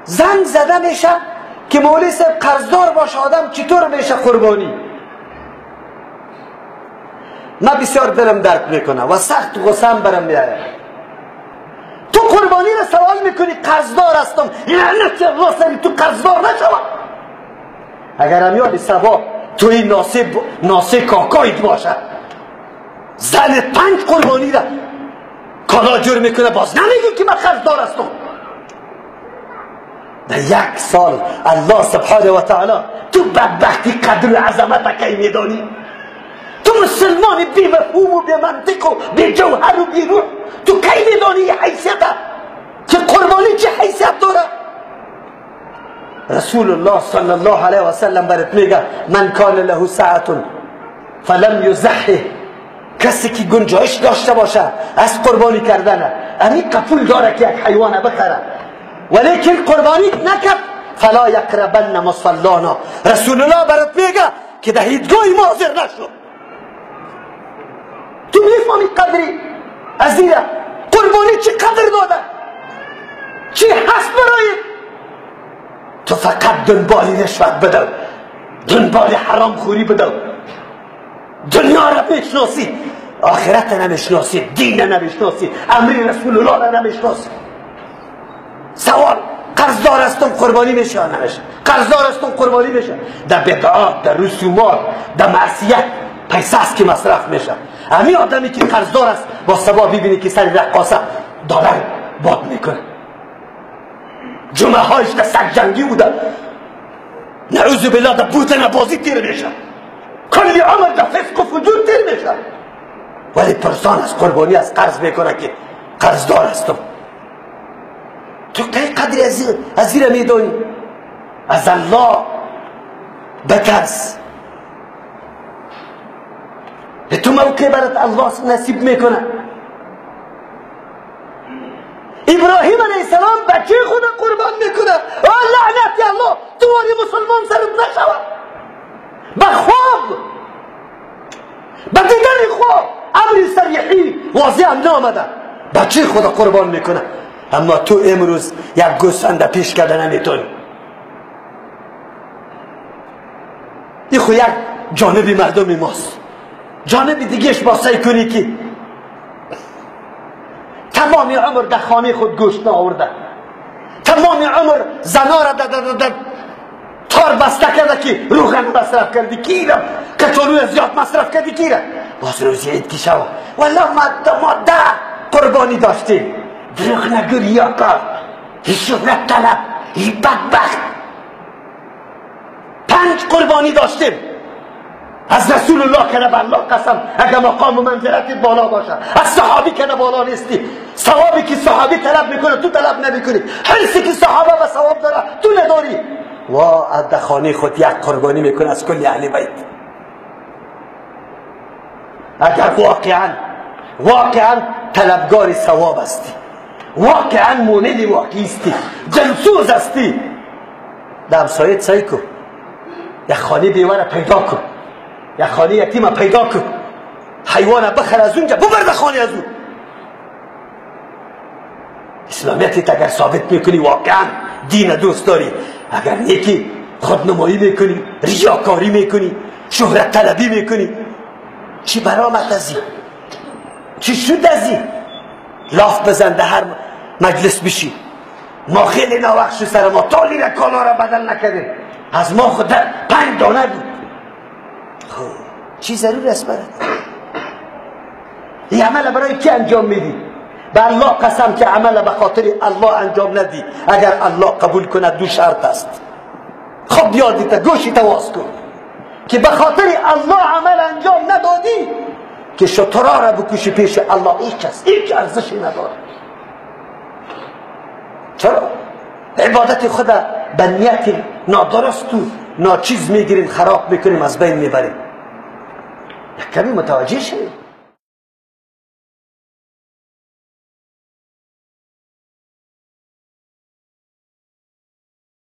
زنگ زده میشه که مولوی صاحب قرضدار باشه آدم چطور میشه قربانی؟ من بسیار دلم درد میکنه و سخت غصم برم میآید. تو قربانی را سوال میکنی قرضدار هستم، لعنت الله سری تو قرضدار نشوم. اگر امیال سبا توی ناسه کاکایت باشه، زن 5 قربانی را کالا جور میکنه، باز نمیگی که من قرضدار هستم. در 1 سال الله سبحانه و تعالی تو بدبختی قدر و عظمت کی میدانی؟ تو مسلمان بی مفهوم و بی منطق و بی جوهر و بی روح، تو کی میدانی حیثیت که قربانی چه حیثیت داره؟ رسول الله صلی الله علیه و سلم برات میگه من کان له ساعت فلم یزحه، کسی که گنجایش داشته باشه از قربانی کردن، امی قبول داره که یک حیوان بخره، ولیکن قربانی نکرد، فلا یقربن مصلانا. رسول الله برات میگه که در هیچگاه ما حاضر نشو. تو میفهمی قدری ازیره قربانی چی قدر داده، چی هست برای تو؟ فقط دنبال رشوت بده، دنبال حرام خوری بده، دنیا را میشناسی، آخرت نمیشناسی، دین نمیشناسی، امر رسول الله را نمیشناسی. سوال قرضدار هستم قربانی میشه یا نمیشه؟ قرضدار هستم قربانی میشه. در بدعات، در رسومات، در معصیت پیسه است که مصرف میشه. همین آدمی که قرضدار است با سبا ببینی که سر رقاصه دلار باد میکنه، جمعه هایش در سگ جنگی بوده، نعوذ بالله در بوتن بازی تیر میشه، کلی عمر در فسق و فجور تیر میشه، ولی پرسان از قربانی از قرض میکنه که قرضدار هستم. تو کی قدری از زیر میدانی؟ از الله بترس. تو موقع برات الله نصیب میکنه. ابراهیم علیه السلام بچه خود قربان میکنه، لعنت الله تو واری مسلمان سرت نشود. به خواب، به دیدن خواب امر صریحی واضح هم نامده، بچه خود قربان میکنه. اما تو امروز یک گوسفند پیش کرده نمیتونی. این خو یک جانب مردم ماست. جانب دیگهش با سعی کنی که تمام عمر در خانه خود گوشت نآورده، تمام عمر زنا را در تار بسته کرده که روغن مصرف کردی کیره، کچالو زیاد مصرف کردی کیره، باز روزی عید که شوه والله ما 10 قربانی داشتیم. دروغ نگو، ریاکار، شهرت طلب، بدبخت. 5 قربانی داشتیم از رسول الله که به الله قسم اگر مقام و منزلت بالا باشه، از صحابی که بالا نیستی، ثوابی که صحابی طلب میکنه تو طلب نمیکنی، حرصی که صحابه به ثواب داره تو نداری. و از خانه خود یک قربانی میکنه از کل اهل بیت. اگر واقعا طلبگار ثواب هستی، واقعا مؤمن واقعی هستی، دلسوز هستی، در همسایه سعی کن یک خانه بیوه را پیدا کن، یک خانه یتیم پیدا کن، حیوان بخر از اونجا ببر به خانه از اون. اسلامیت اگر ثابت میکنی واقعا دین دوست داری، اگر نیکی خودنمایی میکنی، ریاکاری میکنی، شهرت طلبی میکنی، چی برآمد از این؟ چی شد از این؟ لاف بزن در هر مجلس بشی، ما خیلی ناوقت شد سر ما، تالی را کالا را بدل نکردیم، از ما خود 5 دانه بود. خب چی ضرور است برات؟ این عمل برای کی انجام میدی؟ به الله قسم که عمل به خاطر الله انجام ندی، اگر الله قبول کند 2 شرط است. خب یادت گوشی تواز کن که به خاطر الله عمل انجام ندادی که شترا را بکشی پیش الله، هیچ است، هیچ ارزشی نداره. چرا؟ عبادت خود به نیت نادرست و ناچیز میگیریم، خراب میکنیم، از بین میبریم. یک کمی متوجه شویم.